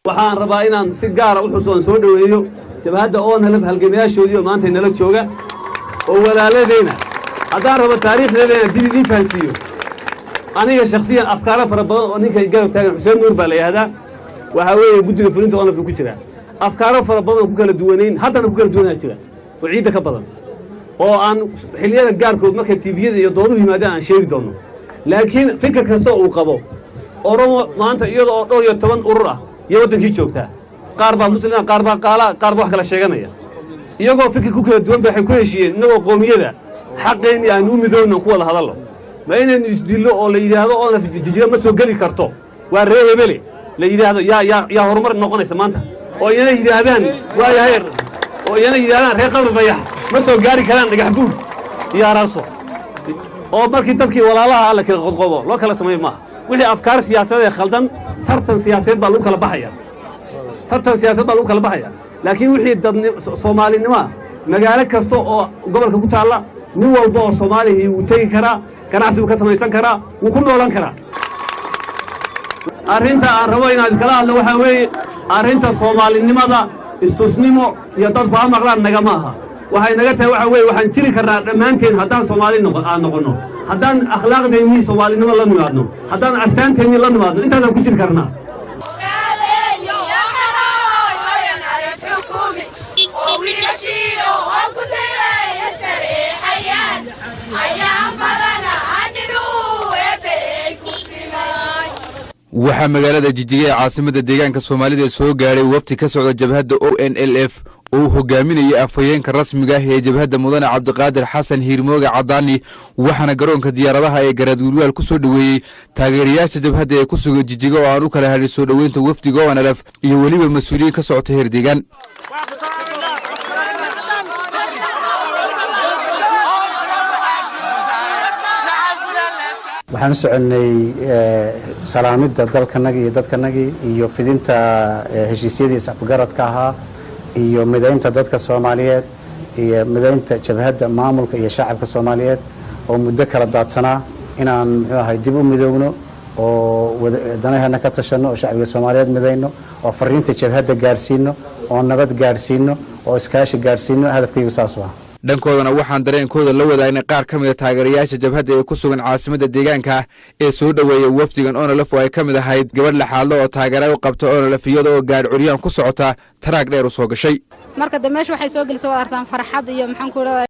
Waxaan rabaa inaan si gaara u xuso oon soo dhoweeyo jabhadda ONLF, halgamayaashoodii oo maanta nala jooga oo walaaladeyna. Haddaan rabo taariikhdeeda inaan dib idiin fahansiiyo, aniga shaksiyan afkaaro fara badan oo ninka garab taagan, Xuseen Nuur baa la yidhahdaa, waxaa weeye guddiga fulinta ONLF ku jira, afkaaro fara badan oo ku kala duwanayn, haddana ku kala duwanaa jira oo ciidda ka badan oo aan xilliyada gaarkood marka TV-yada iyo dooduhu yimaadaan aan sheegi doono. Laakiin fikir kasta uu qabo, Oromo maanta iyada oo dhowr iyo toban urur ah iyo waddankii joogtaa, qaar baa Muslima, qaar baa qaala, qaar baa wax kala sheeganaya, iyagoo fikir ku kala duwan ba waxay ku heshiiyeen innagoo qoomiyada xaqeenii aanu u midoownan ku wada hadallo. Ma inaynu isdillo oo la yidhaahdo oona Jijiro ma soo geli karto, waa ree hebele la yidhaahdo, yaa horumar noqonaysa maanta? Oo iyana yidhaahdaan waayahay, oo iyana yidhahdaan reer Qabri Bayax ma soo gaari karaan Dhagax Buur iyo Araarso, oo markii dadkii walaalaha alla kala qodqodo loo kala sameeyo maaha. Wixii afkaar siyaasadeed ee khaldan, tartan siyaasadeed baa lagu kala baxaya, tartan siyaasadeed baa lagu kala baxaya. Laakiin wixii dadni Soomaalinimoa, magaalo kasta oo gobolka ku taalla nin walba oo Soomaaliya wuu tegi karaa, ganacsi buu ka samaysan karaa, wuu ku noolan karaa. Arrinta aan rabo inaad kala hadlo waxaa weeye arrinta Soomaalinimada. Istusnimo iyo dadku ha maqlaan nagama aha. Waxay naga tahay waxaa weeye waxaan jiri karnaa dhammaanteen haddaan Soomaali aan noqonno, haddaan akhlaaqdeennii Soomaalinimo la nimaadno, haddaan astaanteennii la nimaadno, intaasaan ku jiri karnaa. Waxaa magaalada Jijiga ee caasimada deegaanka Soomaalida soo gaadhay wafdi ka socda jabhadda ONLF oo uu hogaaminayay afhayeenka rasmiga ah ee jabhadda, Mudane Cabdiqaadir Xasan Hiirmooge Cadaani. Waxaana garoonka diyaaradaha ee Garaad Wiilwaal ku soo dhoweeyey taageerayaasha jabhadda ee ku sugan Jijiga oo aan u kala hadhin soo dhoweynta wafdiga ONLF iyo weliba mas-uuliyiin ka socota heer deegaan. Waxaan u soconnay salaamidda dalkanagii iyo dadkanagii iyo fidinta heshiisyadii is-afgaradka ahaa iyo midaynta dadka Soomaaliyeed iyo midaynta jabhadda, maamulka iyo shacabka Soomaaliyeed oo muddo kala daadsanaa, inaan muxuu ahay dib u midoogno oo danaheena ka tashanno oo shacbiga Soomaaliyeed midayno oo fariinta jabhadda gaadhsiino oo nabad gaadhsiino oo iskaashi gaadhsiino. Hadafkaygu saas u ah. Dhankoodana waxaan dareenkooda la wadaagnay qaar ka mida taageerayaasha jabhadda ee ku sugan caasimadda deegaanka ee soo dhoweeyay wafdigan ONLF, oo ay ka mid ahayd gabadh laxaadlo oo taageera u qabta ONLF, iyada oo gaadh curyaan ku socota taraag dheer u soo gashay. Marka de meesha waxay soo gelisay waad artaan, farxad iyo maxaan ku idhahdaa.